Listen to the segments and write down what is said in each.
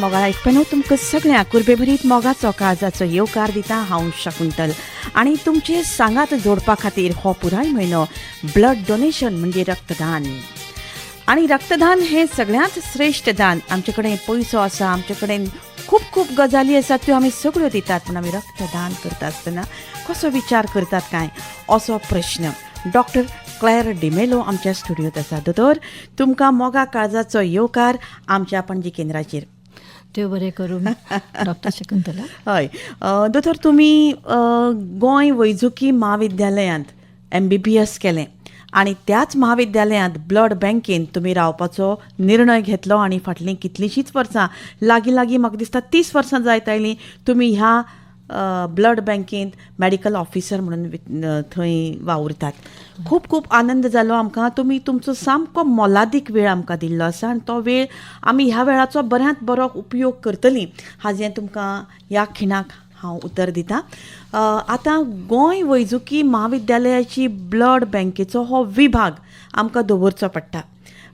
मोगाळ आयकप्यांनो, तुमकां सगळ्यांक कुरबेभरीत मोगाचो काळजाचो येवकार दिता हांव शकुंतल. आनी तुमचे सांगात जोडपा खातीर हो पुराय म्हयनो ब्लड डोनेशन म्हणजे रक्तदान. आनी रक्तदान हें सगळ्यांत श्रेश्ठ दान. आमचे कडेन पयसो आसा, आमचे कडेन खूब खूब गजाली आसात, त्यो आमी सगळ्यो दितात, पूण आमी रक्तदान करता आसतना कसो विचार करतात काय असो प्रश्न. डॉक्टर क्लॅर डिमेलो आमच्या स्टुडियोत आसा. दोतोर, तुमकां मोगा काळजाचो येवकार आमच्या पणजी केंद्राचेर. देव बरें करूं, डॉक्टर शकुंतला. हय दोतोर, तुमी गोंय वैजकी म्हाविद्यालयांत एमबीबीएस केलें आनी त्याच म्हाविद्यालयांत ब्लड बँकेन तुमी रावपाचो निर्णय घेतलो आनी फाटलीं कितलींशींच वर्सां, लागीं लागीं म्हाका दिसता 30 वर्सां जायत आयलीं, तुमी ह्या ब्लड बँकेंत मॅडिकल ऑफिसर म्हणून थंय वावुरतात. खूब खूब आनंद जालो आमकां. तुमी तुमचो सामको मोलादीक वेळ आमकां दिल्लो आसा आनी तो वेळ आमी ह्या वेळाचो बऱ्यांत बरो उपयोग करतलीं हाजें तुमकां ह्या खिणाक हांव उतर दितां. आतां गोंय वैजकी म्हाविद्यालयाची ब्लड बँकेचो हो विभाग आमकां दवरचो पडटा.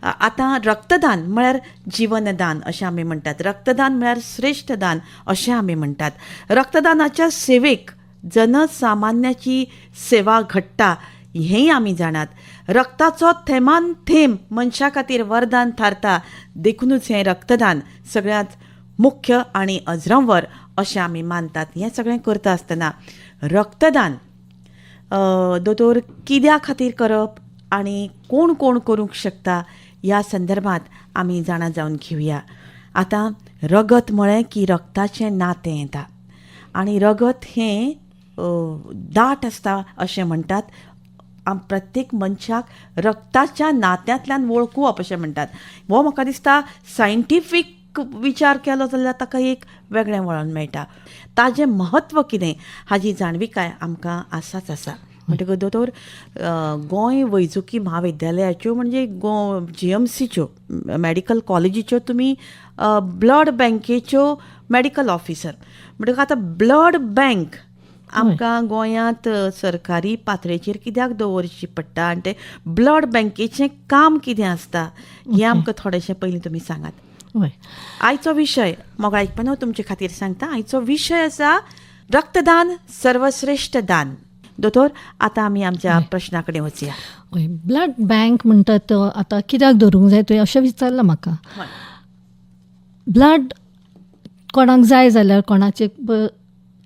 आतां रक्तदान म्हळ्यार जिवनदान अशें आमी म्हणटात, रक्तदान म्हळ्यार श्रेश्ठ दान अशें आमी म्हणटात. रक्तदानाच्या सेवेक जनसामान्याची सेवा घडटा हेंय आमी जाणात. रक्ताचो थेमान थेंब मनशा खातीर वरदान थारता, देखुनूच हें रक्तदान सगळ्यांत मुख्य आनी अजरंवर अशें आमी मानतात. हें सगळें करता आसतना रक्तदान दोतोर कित्या खातीर करप आनी कोण कोण करूंक शकता ह्या संदर्भात आमी जाणा जावन घेवया. आतां रगत म्हळें की रक्ताचें नातें येता आनी रगत हें दाट आसता अशें म्हणटात. प्रत्येक मनशाक रक्ताच्या नात्यांतल्यान वळखुवप अशें म्हणटात. हो म्हाका दिसता सायंटिफीक विचार केलो जाल्यार ताका एक वेगळें वळण मेळटा. ताजें म्हत्व कितें हाजी जाणविकाय आमकां आसाच आसा. म्हणटकच दोतोर, गोंय वैजकी म्हाविद्यालयाच्यो म्हणजे जीएमसीच्यो मॅडिकल कॉलेजीच्यो तुमी ब्लड बँकेच्यो मॅडिकल ऑफिसर. म्हणटकच आतां ब्लड बँक आमकां गोंयांत सरकारी पातळेचेर कित्याक दवरची पडटा आनी ते ब्लड बँकेचें काम कितें आसता हें आमकां थोडेशें पयलीं तुमी सांगात. आयचो विशय मोगाळ आयकप्यांनो तुमचे खातीर सांगता. आयचो विशय आसा रक्तदान सर्वश्रेश्ठ दान. दोतोर, आतां आमी आमच्या प्रश्ना कडेन वचया. हय, ब्लड बँक म्हणटा तो आतां कित्याक दवरूंक जाय तुवें अशें विचारलां म्हाका. ब्लड कोणाक जाय जाल्यार, कोणाचे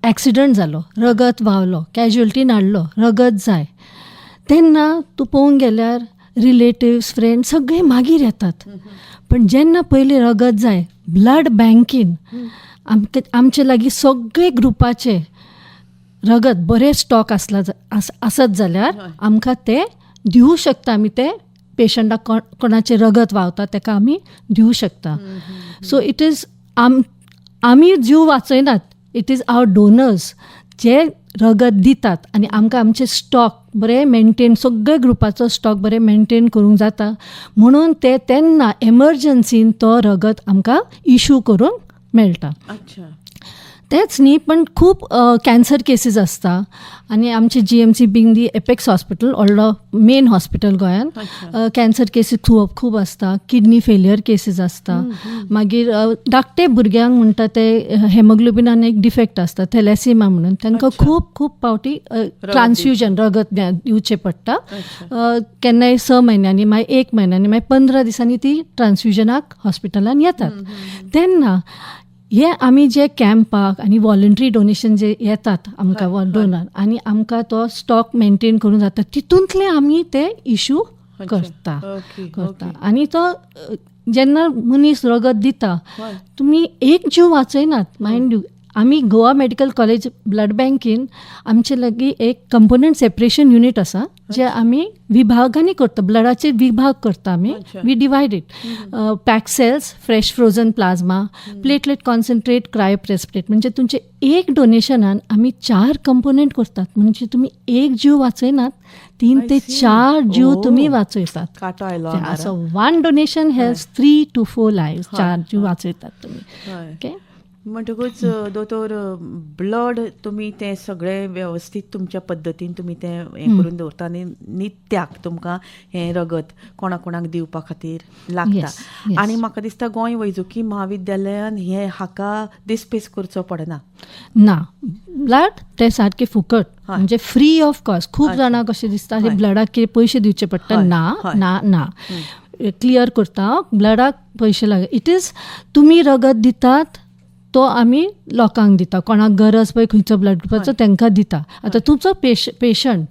एक्सिडंट जालो, रगत व्हांवलो, कॅज्युअल्टीन हाडलो, रगत जाय तेन्ना तूं पळोवंक गेल्यार रिलेटिव्स, फ्रेंड्स सगळे मागीर येतात. पण जेन्ना पयलीं रगत जाय, ब्लड बँकीन आमकां आमचे लागीं सगळे ग्रुपाचे रगत बरें स्टॉक आसला आसत जाल्यार आमकां ते दिवं शकता. आमी ते पेशंटाक, कोणाचें रगत व्हांवता ताका आमी दिवं शकता. सो it is आमी जीव वाचयनात, it is our donors जे रगत दितात आनी आमकां आमचे स्टॉक बरें मेनटेन, सगळे ग्रुपाचो स्टॉक बरें मेनटेन करूंक जाता म्हणून ते तेन्ना एमरजन्सीन तो रगत आमकां इशू करूंक मेळटा. तेच न्ही, पण खूब कॅन्सर केसीस आसता आनी आमचे GMC being the apex hospital, व्हडलो मेन हॉस्पिटल गोंयांत, कॅन्सर केसीस खूब खूब आसता, किडनी फेलियर केसीस आसता. मागीर धाकटे भुरग्यांक म्हणटा ते हेमोग्लोबिनान एक डिफेक्ट आसता, थॅलेसिमा म्हणून, तांकां खूब खूब फावटी ट्रान्सफ्युजन रगत दिवचें पडटा. केन्नाय 6 म्हयन्यांनी, मागीर एक म्हयन्यांनी, मागीर 15 दिसांनी ती ट्रान्सफ्युजनाक हॉस्पिटलान येतात. तेन्ना हे आमी जे कॅम्पाक आनी वॉलंटरी डोनेशन जे येतात आमकां डोनर आनी आमकां तो स्टॉक मेनटेन करूंक जाता, तितूंतले आमी ते इशू करता करता आनी तो जेन्ना मनीस रगत दिता, तुमी एक जीव वाचयनात. मायंड you, आमी गोवा मेडिकल कॉलेज ब्लड बँकेन आमचे लागीं एक कंपोनंट सेपरेशन युनीट आसा, जे आमी विभागांनी करता, ब्लडाचे विभाग करता आमी. We divide it: packed cells, fresh frozen plasma, platelet concentrate, cryoprecipitate. म्हणजे तुमचे एक डोनेशनान आमी चार कंपोनंट करतात. म्हणजे तुमी एक जीव वाचयनात, तीन ते चार जीव तुमी वाचयतात. कांटो आयलो. So one donation has 3 to 4 life, चार जीव वाचयतात तुमी. ओके. म्हणटकूच दोतोर, ब्लड तुमी तें सगळें वेवस्थीत तुमच्या पद्दतीन तुमी तें हें करून दवरता आनी नित्याक तुमकां हें रगत कोणा कोणाक दिवपा खातीर लागता. Yes, yes. आनी म्हाका दिसता गोंय वैजकी म्हाविद्यालयान हें हाका दिसपेस करचो पडना. ना, ब्लड तें सारकें फुकट, हय. म्हणजे फ्री ऑफ कॉस्ट. खूब जाणांक कशें दिसता, हे हय. ब्लडाक कितें पयशे दिवचे पडटा. हय, ना, हय. ना ना, क्लियर करता, ब्लडाक पयशे लाग, it is तुमी रगत दितात तो आमी लोकांक दिता, कोणाक गरज पळय खंयचो ब्लड ग्रुपाचो तांकां दिता. आतां तुमचो पेशंट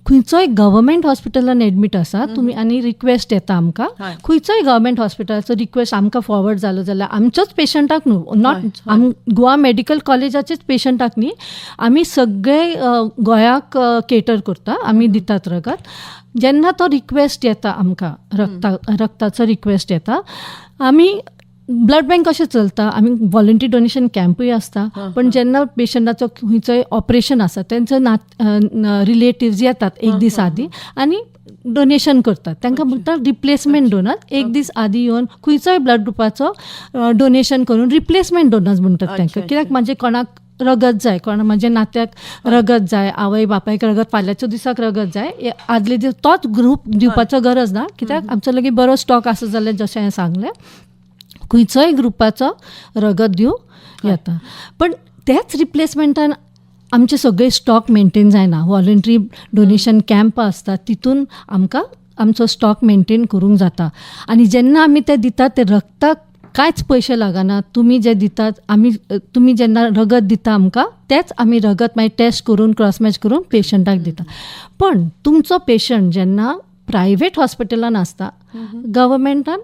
खंयचोय गव्हर्मेंट हॉस्पिटलान एडमीट आसा तुमी आनी रिक्वेस्ट येता आमकां, हय. खंयचोय गव्हर्मेंट हॉस्पिटलाचो रिक्वेस्ट आमकां फॉरवर्ड जालो जाल्यार आमचोच पेशंटाक न्हू, not हय, आम गोवा मेडिकल कॉलेजाचेच पेशंटाक न्ही, आमी सगळे गोंयाक केटर करता, आमी दितात रगत. जेन्ना तो रिक्वेस्ट येता आमकां, रक्ताचो रिक्वेस्ट येता, आमी ब्लड बँक कशें चलता, आमी व्हॉलंटरी डोनेशन कॅम्पूय आसता, पण जेन्ना पेशंटाचो खंयचोय ऑपरेशन आसा तेंचो नात रिलेटिव्ज येतात एक दीस आदी आनी डोनेशन करतात. तांकां म्हणटा रिप्लेसमेंट डोनर्स. एक दीस आदी येवन खंयचोय ब्लड ग्रुपाचो डोनेशन करून रिप्लेसमेंट डोनर्स म्हणटात तांकां. कित्याक म्हाजे कोणाक रगत जाय, कोणा म्हाज्या नात्याक रगत जाय, आवय बापायक रगत, फाल्यांच्या दिसाक रगत जाय, हे आदले दीस तोच ग्रूप दिवपाचो गरज ना, कित्याक आमचो लागीं बरो स्टॉक आसा जाल्यार जशें हांवें सांगलें खंयचोय ग्रुपाचो रगत दिवं येता. पण तेच रिप्लेसमेंटान आमचे सगळे स्टॉक मेंटेन जायना. व्हॉलंटरी डोनेशन कॅम्प आसता, तितून आमकां आमचो स्टॉक मेंटेन करूंक जाता. आनी जेन्ना आमी ते दितात ते रगताक कांयच पयशे लागना. तुमी जे दितात आमी, तुमी जेन्ना रगत दिता आमकां तेच आमी रगत मागीर टेस्ट करून क्रॉस मॅच करून पेशंटाक दिता. पण तुमचो पेशंट जेन्ना प्रायवेट हॉस्पिटलान आसता, गव्हर्मेंटान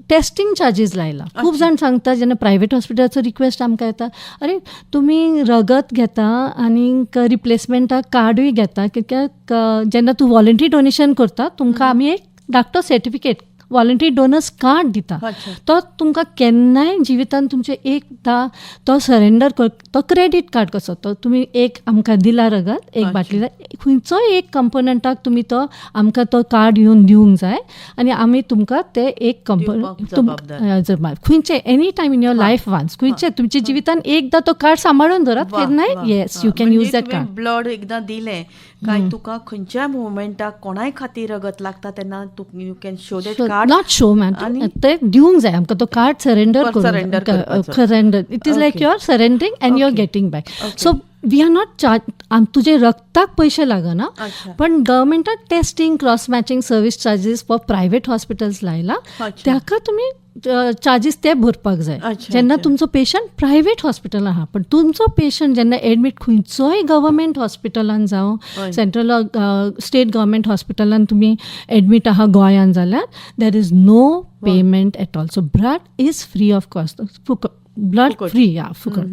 टेस्टिंग चार्जीस लायला. खूब जाण सांगता जेन्ना प्रायवेट हॉस्पिटलाचो रिक्वेस्ट आमकां येता, अरे तुमी रगत घेता आनी रिप्लेसमेंटाक कार्डूय घेता, कित्याक जेन्ना तूं व्हॉलंटरी डोनेशन करता तुमकां आमी एक धाकटो सर्टिफिकेट व्हॉलंटरी डोनर्स कार्ड दिता. तो तुमकां केन्नाय जिवितान तुमचें एकदां तो सरेंडर कर, तो क्रेडीट कार्ड कसो, तो तुमी एक आमकां दिला रगत एक बाटली, खंयचोय एक कंपोनंटाक तुमी तो आमकां तो कार्ड येवन दिवंक जाय आनी आमी तुमकां ते एक दिवपाक कंपोनंट जबाबदार. खंयचे any time in your life once, खंयचे तुमच्या जिवितान एकदां तो कार्ड सांबाळून दवरात, केन्नाय yes you can use that card. Blood एकदां दिलें काय तुका खंयच्याय मुवमेंटाक कोणाय खातीर रगत लागता तेन्ना तूं you can show that card. Not show man, ते दिवंक जाय आमकां तो कार्ड सरेंडर surrender करपाचो. Surrender, it is like you are surrendering and you are getting back. So we are not charge, तुजे रक्ताक पयशे लागना, पण गव्हर्मेंटान testing cross matching service charges for private hospitals लायला, ताका तुमी चार्जीस ते भरपाक जाय जेन्ना तुमचो पेशंट प्रायवेट हॉस्पिटलान आहा. पण तुमचो पेशंट जेन्ना एडमीट खंयचोय गव्हर्मेंट हॉस्पिटलान जावं सेंट्रल स्टेट गव्हर्मेंट हॉस्पिटलान तुमी एडमीट आहा गोंयान जाल्यार there is no payment at all. So blood is free of cost, फुकट ब्लड फ्री, या फुकट,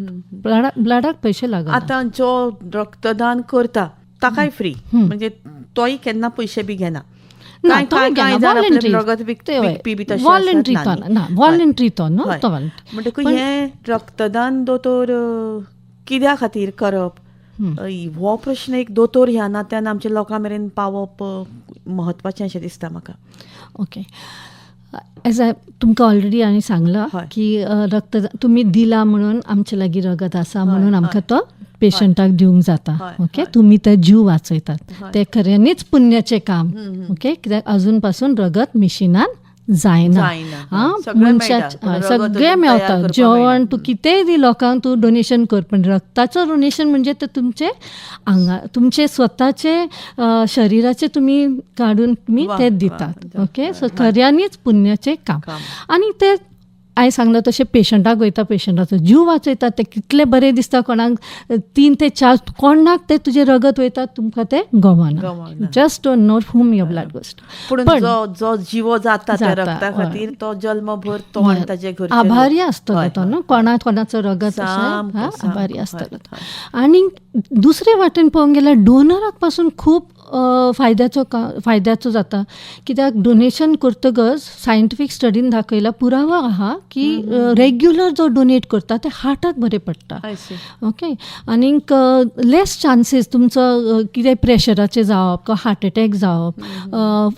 ब्लडाक पयशे लागना. आतां जो रक्तदान करता ताकाय फ्री, म्हणजे तोय केन्ना पयशे बी घेना. ना, कांय तो कांय घेना, कांय जाण आपलें voluntary. रगत विकपी बी तशे व्हॉलंटरी आसतात तो ना, ना, व्हॉलंटरी तो न्हू, तो व्हॉलंटरी. म्हणटकूच हें रक्तदान दोतोर कित्या खातीर करप हो प्रश्न एक दोतोर ह्या नात्यान आमच्या लोकां मेरेन पावप म्हत्वाचें अशें दिसता म्हाका. ओके, एज I तुमकां ऑलरेडी हांवें सांगलां की रक्त तुमी दिला म्हणून आमचे लागीं रगत आसा म्हणून आमकां तो पेशंटाक दिवंक जाता. ओके, तुमी ते जीव वाचयतात, ते खऱ्यांनीच पुण्याचें काम. ओके, कित्याक अजून पासून रगत मिशिनान जायना. जायना. सगळें मनशाच मेळटा, पूण रगत सगळें अजून तयार मेळटा. करपाक जेवण मेळना. तूं कितेंय दी लोकांक, तूं डोनेशन कर, पण रक्ताचो डोनेशन म्हणजे ते तुमचे आंगा, तुमचे स्वताचे शरिराचे तुमी काडून तुमी ते दितात. ओके, सो खऱ्यांनीच पुण्याचें काम. आनी ते हांवें सांगलां तशें पेशंटाक वयता, पेशंटाचो जीव वाचयता, ते कितलें बरें दिसता कोणाक 3 ते 4 कोणाक ते तुजें रगत वयता तुमकां तें गवना. गवना. Just don't know whom your blood goes. पूण पण जो जिवो जाता त्या जाता, रक्ता खातीर तो जल्मभर तो आनी ताजे घरचे आभारी लोक. आसतलो तो न्हू, कोणाचो रगत अशें, आभारी आसतलो तो. आनी दुसरे वाटेन पळोवंक गेल्यार डोनराक पासून खूब फायद्याचो फायद्याचो जाता, कित्याक डोनेशन करतकच सायंटिफीक स्टडीन दाखयला, पुरावो आहा की रेग्युलर जो डोनेट करता ते हार्टाक बरें पडटा. I see. Okay, आनीक लेस चान्सीस तुमचो कितें प्रेशराचें जावप किंवा हार्ट एटॅक जावप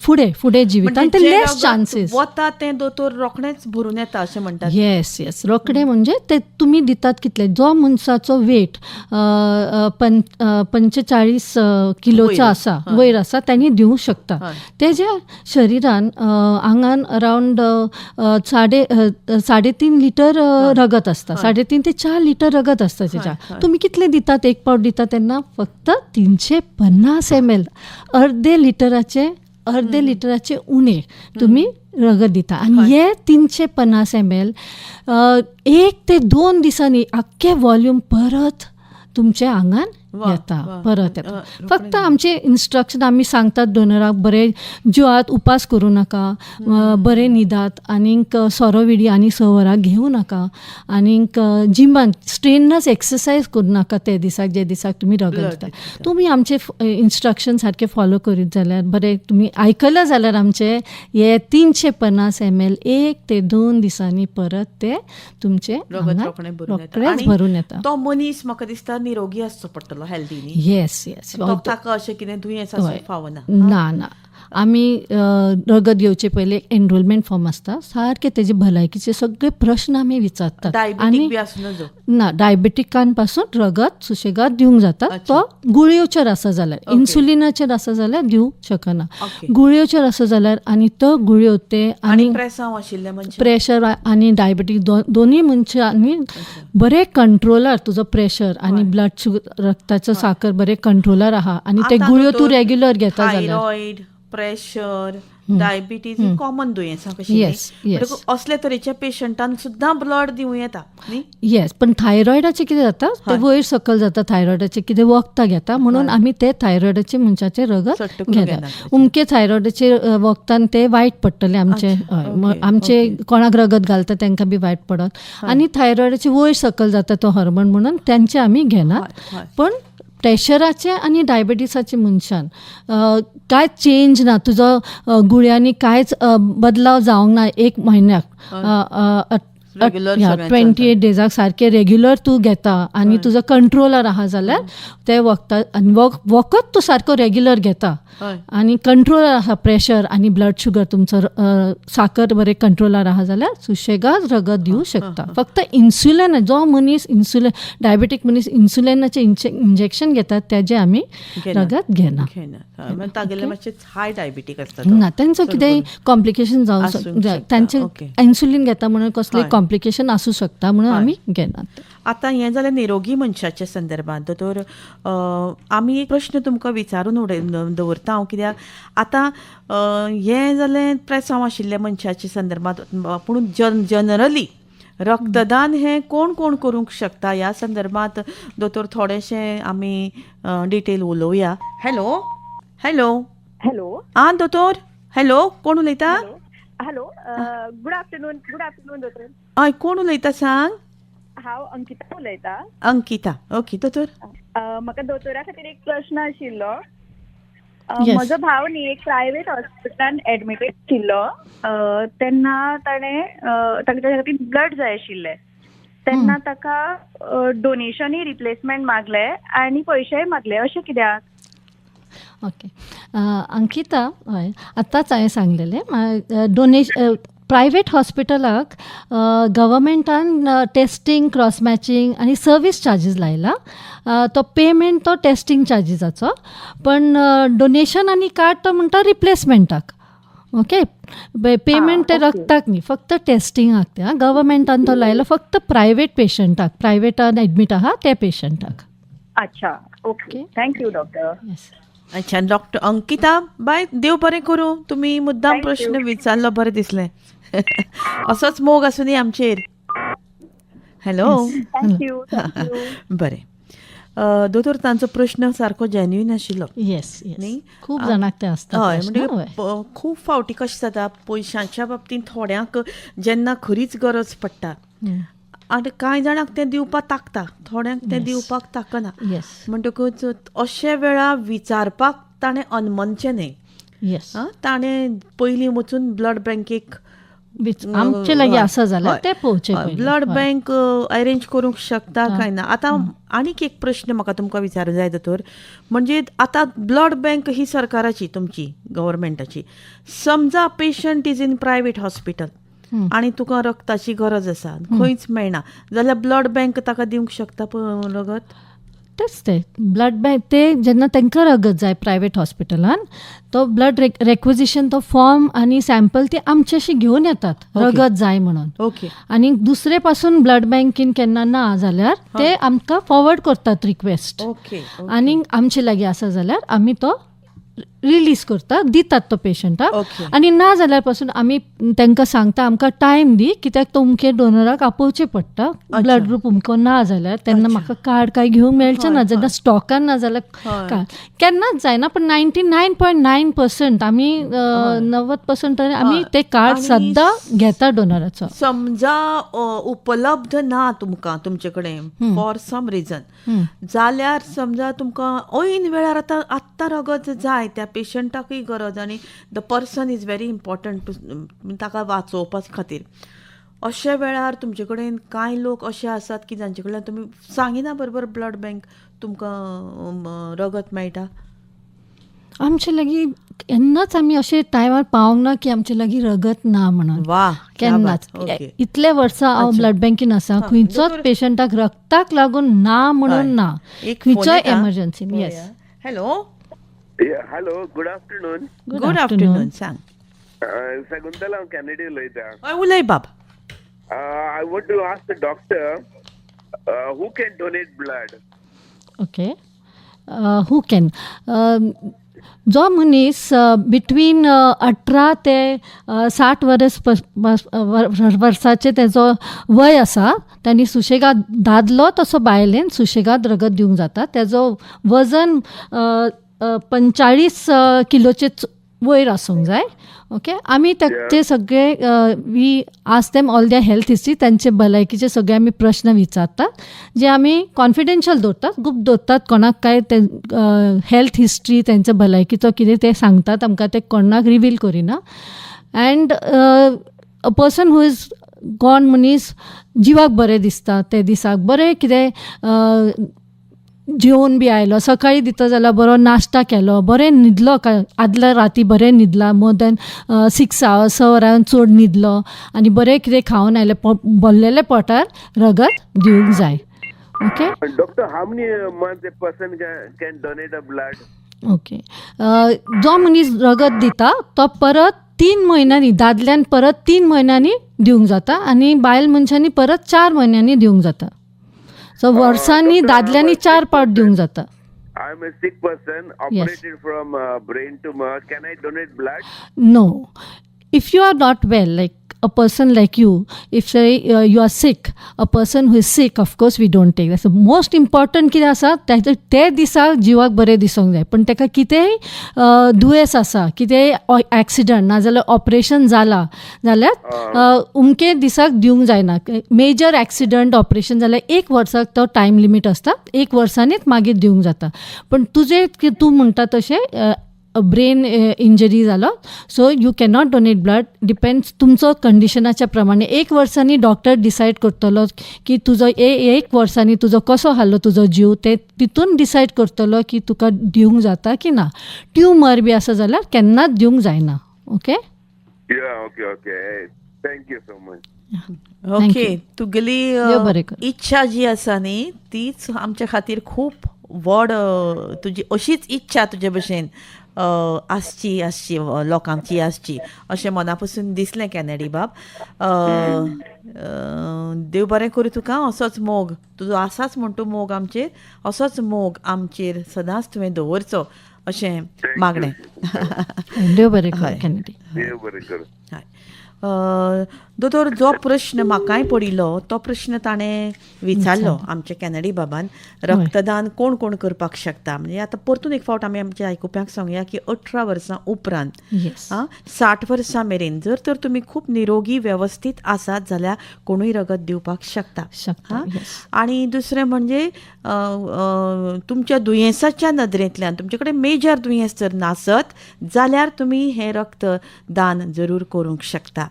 फुडें फुडें जिवितान ते म्हणजे जें लेस रगत चान्सीस. वता तें दोतोर रोखडेंच भरून येता अशें म्हणटात. येस येस, रोखडें. म्हणजे ते तुमी दितात कितले, जो मनशाचो वेट 45 किलोचो वयर. आसा, वयर आसा, तेणी दिवंक शकता. तेज्या शरिरान, आंगान अरावंड 3.5 लिटर रगत आसता. 3.5 ते 4 लिटर रगत आसता तेज्या. तुमी कितलें दितात? एक पावट दिता तेन्ना फक्त 350 ml, अर्दे लिटराचे, अर्दे लिटराचे उणें तुमी रगत दिता आनी हे 350 ml 1 ते 2 दिसांनी आख्खें वॉल्यूम परत तुमच्या आंगान येता. परत येता. फक्त आमचे इन्स्ट्रक्शन आमी सांगतात डोनराक, बरें जेवात, उपास करूं नाका, बरें न्हिदात, आनीक सोरो विडी आनी 6 वरां घेवं नाका, आनीक जिमान स्ट्रेनस एक्सरसायज करूं नाका ते दिसाक, जे दिसाक तुमी रगत Blood दिता. दिता. तुमी आमचे इन्स्ट्रक्शन सारके फॉलो करीत जाल्यार, बरें तुमी आयकलें जाल्यार, आमचे हे 350 ml 1 ते 2 दिसांनी परत ते तुमचे रगत आंगात रोखडें भरून येता. रोखडेंच आनी भरून येता. तो मनीस म्हाका दिसता निरोगी आसचो पडटलो, हेल्दी न्ही? येस. तो ताका अशें कितें दुयेंस आसूंक फावना. ना ना, आमी रगत घेवचे पयलीं एनरोलमेंट फॉर्म आसता, सारके तेजे भलायकीचे सगळे प्रश्न आमी विचारतात. डायबिटीक बी आसूं नजो. ना, डायबिटिकान पासून रगत सुशेगाद दिवंक जाता. तो गुळयोचेर आसा जाल्यार, इन्सुलिनाचेर आसा जाल्यार दिवंक शकना. गुळयोचेर आसा जाल्यार आनी तो गुळयो ते आनी आनी प्रेसांव आशिल्ले मनशां? प्रेशर आनी डायबिटीक दोनूय मनशांनी बरे कंट्रोलार, तुजो प्रेशर आनी ब्लड शुगर, रक्ताचो साकर बरे कंट्रोलार आहा आनी ते आतां गुळयो तूं दोतोर, रेग्युलर घेता जाल्यार. थायरॉइड, प्रेशर, डायबिटीज ही कॉमन दुयेंसां कशीं न्ही? Yes. म्हणटकूच असले तरेच्या पेशंटान सुद्दां ब्लड दिवं येता न्ही? येस, पण थायरॉयडाचें कितें जाता, ते वयर सकयल जाता. थायरॉयडाचें कितें वखदां घेता म्हणून आमी ते थायरॉयडाचे मनशाचें रगत सट्ट करून घेता. घेनात. उमके थायरॉयडाचे वखदान ते वायट पडटलें आमचे. हय, आमचे कोणाक रगत घालता तांकां बी वायट पडत आनी थायरॉयडाचे वयर सकयल जाता तो हॉर्मोन, म्हणून तेंचे आमी घेनात. हय, हय. पण प्रेशराचे आनी डायबिटीसाचे मनशान कांयच चेंज ना, तुजो गुळयांनी कांयच बदलाव जावंक ना एक म्हयन्याक, Regular सगळें. 28 डेजाक सारकें रेग्युलर तूं घेता आनी तुजो कंट्रोलार आहा जाल्यार ते वखदां आनी वखद तूं सारको रेग्युलर घेता आनी कंट्रोलार आहा प्रेशर आनी ब्लड शुगर, तुमचो साकर बरें कंट्रोलार आहा जाल्यार सुशेगाद रगत दिवं शकता. फक्त इन्सुलिन, जो मनीस इन्सुलिन, डायबेटीक मनीस इन्सुलिनाचें इंजेक्शन घेतात, तेजें आमी घेना. रगत घेना. घेना. हय, मागीर तागेले मातशे हाय डायबिटीक आसता तो. ना, तेंचो कितेंय कॉम्प्लिकेशन जावं आसूंक शकता, तांचे इन्सुलीन घेता म्हणून कसलेय कॉम्प्लिकेशन आसूं शकता, म्हणून आमी घेनात. आतां हें जालें निरोगी मनशाच्या संदर्भात. दोतोर, आमी एक प्रश्न तुमकां विचारून दवरता हांव, कित्याक आतां हें जालें प्रेसांव आशिल्ल्या मनशाच्या संदर्भात, पूण जनरली रक्तदान हें कोण कोण करूंक शकता ह्या संदर्भात दोतोर थोडेशें आमी डिटेल उलोवया. Hello, hello. Hello. आं दोतोर, हॅलो, कोण उलयता? Hello, good afternoon, good afternoon दोतोर. हय, कोण उलयता सांग? हांव अंकिता उलयतां. अंकिता, ओके दोतोर. म्हाका दोतोरा खातीर एक प्रश्न आशिल्लो. म्हजो भाव न्ही एक प्रायवेट हॉस्पिटलान एडमिटेड आशिल्लो, तेन्ना ताणें ताच्या खातीर ब्लड जाय आशिल्लें. तेन्ना ताका डोनेशनूय रिप्लेसमेंट मागले आनी पयशेय मागले, अशें कित्याक? ओके अंकिता, हय, आतांच हांवें सांगलेलें, प्रायवेट हॉस्पिटलाक गव्हर्मेंटान टेस्टींग, क्रॉस मॅचिंग आनी सर्वीस चार्जीस लायला. तो पेमेंट तो टेस्टींग चार्जीसाचो, पण डोनेशन आनी कार्ड तो म्हणटा रिप्लेसमेंटाक. ओके, पेमेंट ते रक्ताक न्ही, फक्त टेस्टिंगाक ते गव्हर्मेंटान तो लायला फक्त प्रायवेट पेशंटाक, प्रायवेटान एडमीट आहा त्या पेशंटाक. अच्छा, okay, thank you doctor. Yes. अच्छा डॉक्टर अंकिता बाय, देव बरें करूं. तुमी मुद्दाम Thank प्रश्न you. विचारलो, बरें दिसलें. असोच मोग आसूं आमचेर. Hello. Thank you, thank you. बरें दोतोर, तांचो प्रश्न सारको जेन्युइन आशिल्लो. येस. न्ही? येस, खूब जाणांक ते आसता प्रश्न, म्हणजे खूब फावटी कशें जाता, पयशांच्या बाबतींत थोड्यांक जेन्ना खरीच गरज पडटा आनी कांय जाणांक तें दिवपाक ताकता, थोड्यांक तें दिवपाक ताकना. म्हणटकूच अशे वेळा विचारपाक ताणें अनमनचें न्हय. येस. ताणें पयलीं वचून ब्लड बँकेक आमचे लागीं आसा जाल्यार ते पळोवचें. ब्लड बँक अरेंज करूंक शकता काय ना. आतां आनीक एक प्रश्न म्हाका तुमकां विचारूंक जाय दोतोर, म्हणजे आतां ब्लड बँक ही सरकाराची, तुमची गव्हर्मेंटाची. समजा patient is in private hospital आनी तुका रक्ताची गरज आसा, खंयच मेळना जाल्यार ब्लड बँक ताका दिवंक शकता रगत? तेच ते ब्लड बँक ते जेन्ना तांकां रगत जाय प्रायवेट हॉस्पिटलान, तो ब्लड रेक्विजिशन तो फॉर्म आनी सॅम्पल ते आमच्याशी घेवन येतात रगत जाय म्हणून. आनी दुसरे पासून ब्लड बँकीन केन्ना ना जाल्यार ते आमकां फॉरवर्ड करतात रिक्वेस्ट. आनी आमचे लागीं आसा जाल्यार आमी तो रिलीज करता, दितात तो पेशंटाक. आनी ना जाल्यार पासून आमी तांकां सांगता आमकां टायम दी, कित्याक तो अमके डोनराक आपोवचें पडटा. ब्लड ग्रूप अमको ना जाल्यार तेन्ना म्हाका कार्ड कांय घेवंक मेळचें ना. जेन्ना स्टॉकान ना जाल्यार कार्ड केन्नाच जायना, पण 99.9% आमी 90% आमी ते कार्ड सद्दां घेता डोनराचो. समजा उपलब्ध ना तुमकां तुमचे कडेन फॉर सम रिजन, जाल्यार समजा तुमकां ऐन वेळार आतां आत्तां रगत जाय, त्या पेशंटाकूय गरज आनी the person is very important to ताका वाचोवपा खातीर, अशा वेळार तुमचे कडेन कांय लोक अशे आसात की जांचे कडल्यान तुमी सांगिना बरोबर ब्लड बँक तुमकां रगत मेळटा? आमचे लागीं केन्नाच आमी अशे टायमार पावंक ना की आमचे लागीं रगत ना म्हणून. वा, केन्नाच. इतले वर्सां हांव ब्लड बँकीन आसा, खंयचोच पेशंटाक रक्ताक लागून ना म्हणून ना, खंयचोय emergency. Yes. Hello. Hello, good afternoon. Good afternoon. सांग. शकुंतला, हांव कॅनेडी उलयतां. उलय बाब. I want to ask the doctor who can donate blood. Okay, who can? जो मनीस बिटवीन 18 ते 60 वर्स वर्साचे तेजो वय आसा, तांणी सुशेगाद दादलो तसो बायलेन सुशेगाद रगत दिवंक जाता. तेजो वजन 45 किलोचे वयर आसूंक जाय. ओके, आमी ताचे सगळे we ask them all their health history, तांचे भलायकीचे सगळे आमी प्रश्न विचारतात, जे आमी कॉन्फिडेन्शियल दवरतात, गुप्त दवरतात. कोणाक काय ते हेल्थ हिस्ट्री तांच्या भलायकीचो कितें ते सांगतात आमकां, ते कोणाक रिवील करिना. And a person who is gone, मनीस जिवाक बरें दिसता ते दिसाक, बरें कितें जेवन बी आयलो, सकाळीं दिता जाल्यार बरो नाश्ता केलो, बरें न्हिदलो, आदल्या राती बरें न्हिदला, मोर दॅन 6 आवर्स, 6 वरां चड न्हिदलो आनी बरें कितें खावन आयलें, भरलेले पोटार रगत दिवंक जाय. Okay. Doctor, how many months a person can donate a blood? Okay, जो मनीस रगत दिता तो परत 3 म्हयन्यांनी, दादल्यान परत 3 म्हयन्यांनी दिवंक जाता आनी बायल मनशांनी परत 4 म्हयन्यांनी दिवंक जाता. सो वर्सांनी दादल्यांनी 4 पावट दिवंक जाता. I am a sick person, operated from brain tumor. Can I donate blood? No. If you are not well, like a person like you, if say you are sick, a person who is sick, of course we don't take. That's the most important कितें आसा, ते दिसा जिवाक बरें दिसूंक जाय. पण ताका कितेंय दुयेंस आसा, कितेंय एक्सिडंट नाजाल्यार ऑपरेशन जाला जाल्यार उमके दिसाक दिवंक जायना. मेजर एक्सिडंट ऑपरेशन जाल्यार 1 वर्साक तो टायम लिमीट आसता, 1 वर्सांनीच मागीर दिवंक जाता. पण तुजें तूं म्हणटा तशें ब्रेन इंजरी जालो, so you cannot donate blood. Depends तुमचो कंडिशनाच्या प्रमाणे. 1 वर्सांनी डॉक्टर डिसायड करतलो की तुजो 1 वर्सांनी तुजो कसो हालो तुजो जीव, ते तितून डिसायड करतलो की तुका दिवंक जाता की ना. ट्युमर बी आसा जाल्यार केन्नाच दिवंक जायना. Okay. Okay okay, thank you so much. Okay, तुगेली इच्छा जी आसा न्ही तीच आमच्या खातीर खूब व्हड, तुजी अशीच इच्छा तुजे भशेन आसची आसची लोकांची आसची अशें मना पसून दिसलें कॅनेडी बाब. देव बरें करूं तुका, असोच मोग तुजो आसाच म्हण तूं मोग आमचेर, असोच मोग आमचेर सदांच तुवें दवरचो अशें मागणें. देव बरें करूं कॅनेडी. देव बरें करूं. हय. दोतोर, जो प्रश्न म्हाकाय पडिल्लो तो प्रश्न ताणें विचारलो आमच्या कॅनडी बाबान, रक्तदान कोण कोण करपाक शकता. म्हणजे आतां परतून एक फावट आमी आमच्या आयकुप्यांक सांगया की 18 वर्सां उपरांत 60 वर्सां मेरेन जर तर तुमी खूब निरोगी वेवस्थीत आसात जाल्यार कोणूय रगत दिवपाक शकता. शकता. आनी दुसरें म्हणजे तुमच्या दुयेंसाच्या नदरेंतल्यान तुमचे कडेन मेजर दुयेंस जर नासत जाल्यार तुमी हें रक्तदान जरूर करूंक शकता.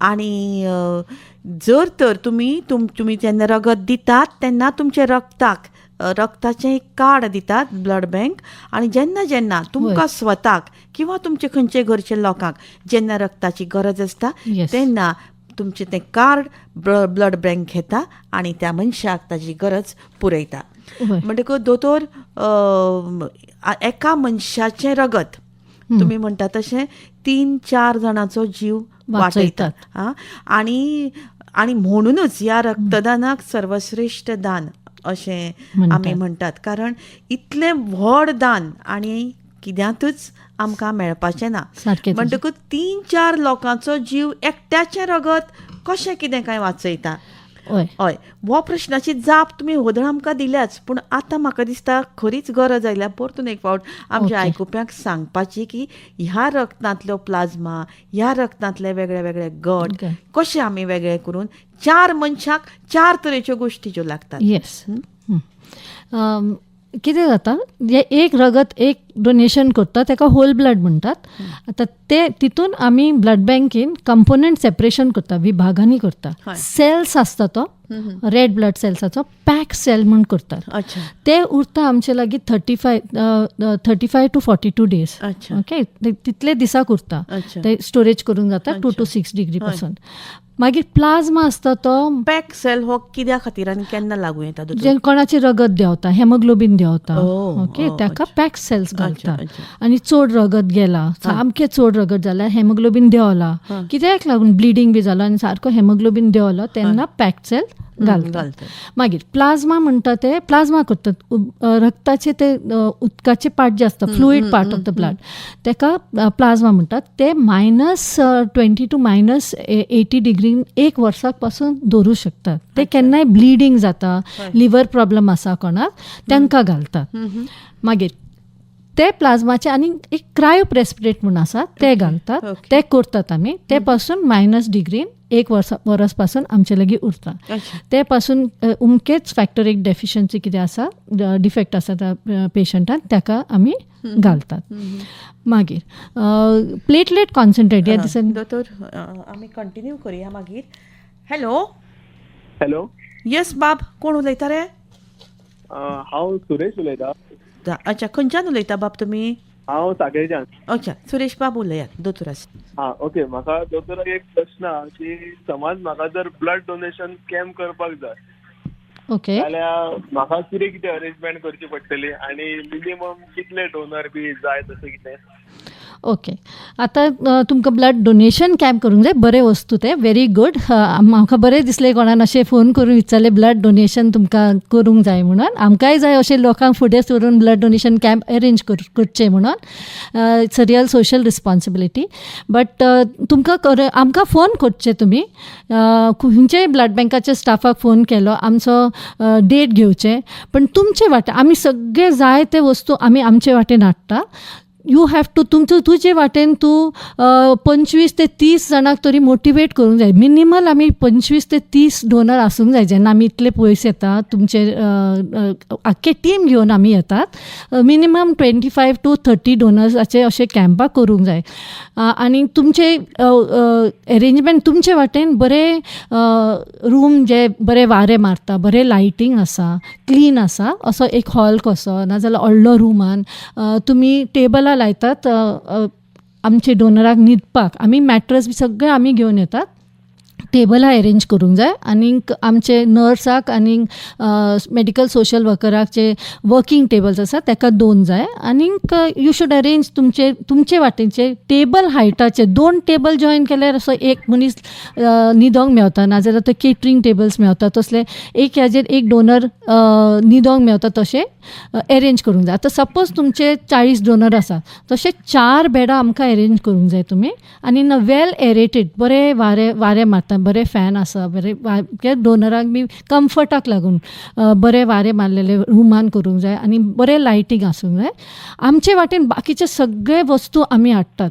आनी जर तर तुमी तुमी जेन्ना रगत दितात तेन्ना तुमच्या रक्ताक रक्ताचें एक कार्ड दितात ब्लड बँक, आनी जेन्ना जेन्ना तुमकां स्वताक किंवा तुमचे खंयचे घरचे लोकांक जेन्ना रक्ताची गरज आसता तेन्ना तुमचें तें कार्ड ब्लड बँक घेता आनी त्या मनशाक ताजी गरज पुरयता. म्हणटकूच दोतोर, एका मनशाचें रगत तुमी म्हणटा तशें 3-4 जाणांचो जीव वाटयतात. आनी आनी म्हणूनच ह्या रक्तदानाक सर्वश्रेश्ठ दान अशें आमी म्हणटात, कारण इतलें व्हड दान आनी कित्यांतूच आमकां मेळपाचें ना. म्हणटकूच 3-4 लोकांचो जीव एकट्याचें रगत कशें कितें काय वाचयता? हय, हो प्रश्नाची जाप तुमी व्हदळ आमकां दिल्याच, पूण आतां म्हाका दिसता खरीच गरज आयल्या परतून एक फावट आमच्या आयकुप्यांक सांगपाची की ह्या रक्तांतलो प्लाझ्मा, ह्या रक्तांतले वेगळे वेगळे गट कशे आमी वेगळे करून 4 मनशांक 4 तरेच्यो गोश्टी ज्यो लागतात. येस. कितें जाता, जे एक रगत एक डोनेशन करता ताका होल ब्लड म्हणटात. आतां ते तितून आमी ब्लड बँकेन कंपोनंट सेपरेशन करता, विभागांनी करता. सेल्स आसता तो रेड ब्लड सेल्साचो पॅक सेल म्हूण करतात. ते उरता आमचे लागीं 35 टू 42 डेज. ओके, तितले दिसाक उरता. ते स्टोरेज करूंक जाता 2 टू 6 डिग्री पासून. मागीर प्लाझ्मा आसता तो पॅक सेल हो कित्या खातीर आनी केन्ना लागू येता? जे कोणाचें रगत देंवता, हेमोग्लोबीन देंवता, ओके, ताका पॅक सेल्स घालता. आनी चड रगत गेला, सामकें चड रगत जाल्यार हेमोग्लोबीन देंवला, कित्याक लागून ब्लिडींग बी जालो आनी सारको हेमोग्लोबीन देंवलो तेन्ना पॅक सेल घालतात. मागीर प्लाझ्मा म्हणटा ते प्लाझ्मा करतात, रक्ताचे ते उदकाचे पार्ट जे आसता, fluid part of the blood, ताका प्लाझ्मा म्हणटात. ते -20 टू -80 डिग्रीन एक वर्साक पासून दवरूं शकतात. ते केन्नाय ब्लिडींग जाता, लिवर प्रॉब्लम आसा कोणाक, तांकां घालतात. मागीर ते प्लाझ्माचे आनी एक क्रायो प्रेसिपिटेट म्हूण आसा, ते घालतात, ते करतात आमी. ते पासून मायनस डिग्रीन एक वरस पासून आमचे लागीं उरता. ते पासून अमकेच फॅक्टर एक डेफिशियन्सी कितें आसा, डिफेक्ट आसा त्या पेशंटान, ताका आमी घालतात. मागीर प्लेटलेट कॉन्सन्ट्रेट ह्या दिसांनी दोतोर, आमी कंटिन्यू करुया मागीर. हॅलो. हॅलो. येस बाब, कोण उलयता रे? हांव सुरेश उलयता. अच्छा, खंयच्यान उलयता बाब तुमी? हांव साखळेच्यान. अच्छा, सुरेश बाब उलयात, दोतोर आसा. हां, ओके. म्हाका दोतोराक एक प्रश्न आहा की समज म्हाका जर ब्लड डोनेशन कॅम्प करपाक जाय, ओके, जाल्यार म्हाका कितें कितें अरेंजमेंट करची पडटली आनी मिनिमम कितले डोनर बी जाय तशें कितें? ओके, आतां तुमकां ब्लड डोनेशन कॅम्प करूंक जाय. बरें वस्तू तें, व्हेरी गूड. म्हाका बरें दिसलें कोणान अशें फोन करून विचारलें ब्लड डोनेशन तुमकां करूंक जाय म्हणून. आमकांय जाय अशें लोकांक फुडें सरून ब्लड डोनेशन कॅम्प अरेंज करचें म्हणून. It's a real social responsibility. But तुमकां आमकां फोन करचें तुमी, खंयच्याय ब्लड बँकाच्या स्टाफाक फोन केलो, आमचो डेट घेवचें. पण तुमचे वाटे आमी सगळे जाय ते वस्तू आमी आमचे वाटेन हाडटा. You have to तुमचो तुजे वाटेन तूं 25 ते 30 जाणांक तरी मोटिवेट करूंक जाय. मिनिमल आमी 25 ते 30 डोनर आसूंक जाय. जेन्ना आमी इतले पयस येता, तुमचे आख्खे टीम घेवन आमी येतात, मिनिमम 25 टू 30 डोनर्साचे अशे कॅम्पां करूंक जाय. आनी तुमचे एरेंजमेंट तुमचे वाटेन बरें रूम जे बरें वारें मारता, बरें लायटींग आसा, क्लीन आसा, असो एक हॉल कसो नाजाल्यार व्हडलो रुमान तुमी टेबलां लायतात आमचे डोनराक न्हिदपाक. आमी मॅट्रस बी सगळें आमी घेवन येतात. टेबलां अरेंज करूंक जाय आनीक आमचे नर्साक आनीक मेडिकल सोशल वर्कराक जे वर्कींग टेबल्स आसा ताका दोन जाय. आनीक you should arrange तुमचे तुमचे वाटेनचे टेबल हायटाचे दोन टेबल जॉयन केल्यार असो एक मनीस न्हिदोंक मेवता, नाजाल्यार ते केटरींग टेबल्स मेवता, तसले एक हाजेर एक डोनर न्हिदोंक मेवता तशें अरेंज करूंक जाय. आतां सपोज तुमचे 40 डोनर आसा, तशे चार बेडां आमकां अरेंज करूंक जाय तुमी आनी इन अ वेल एरेटेड, बरें वारें वारें मारता, बरें फॅन आसा, बरें डोनराक बी कम्फर्टाक लागून बरें वारें मारलेलें रुमान करूंक जाय आनी बरें लायटींग आसूंक जाय. आमचे वाटेन बाकीचे सगळे वस्तू आमी हाडटात,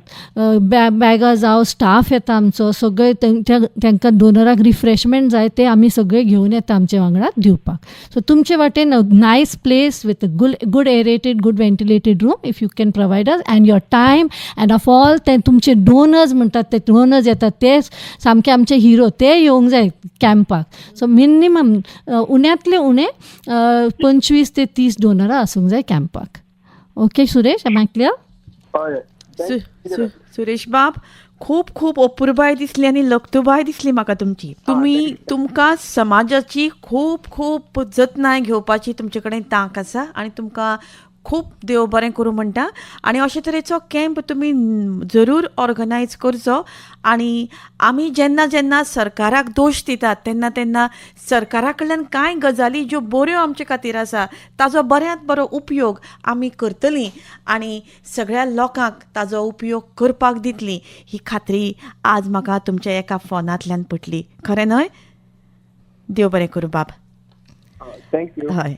बॅगां जावं, स्टाफ येता आमचो, सगळे तांकां डोनराक रिफ्रेशमेंट जाय ते आमी सगळे घेवन येता आमचे वांगडा दिवपाक. सो तुमचे वाटेन nice place with good good aerated, good ventilated room if you can provide us and your time and of all ते तुमचे डोनर्स म्हणटात ते डोनर्स येतात ते सामके आमचे हिरो, ते येवंक जाय कॅम्पाक. सो मिनिमम उण्यांतले उणे 25 ते 30 डोनरां आसूंक जाय कॅम्पाक. Okay Suresh, am I clear? हय. सुरेश बाब, खूब खूब अपुरबाय दिसली आनी लक्तुबाय दिसली म्हाका तुमची. तुमी तुमकां समाजाची खूब खूब जतनाय घेवपाची तुमचे कडेन तांक आसा आनी तुमकां खूब देव बरें करूं म्हणटा. आनी अशे तरेचो कॅम्प तुमी जरूर ऑर्गनायज करचो. आनी आमी जेन्ना जेन्ना सरकाराक दोश दितात तेन्ना तेन्ना सरकारा कडल्यान कांय गजाली ज्यो बऱ्यो आमचे खातीर आसा ताजो बऱ्यांत बरो उपयोग आमी करतलीं आनी सगळ्या लोकांक ताजो उपयोग करपाक दितलीं ही खात्री आज म्हाका तुमच्या एका फोनांतल्यान पटली. खरें न्हय? देव बरें करूं बाब. Thank you. हय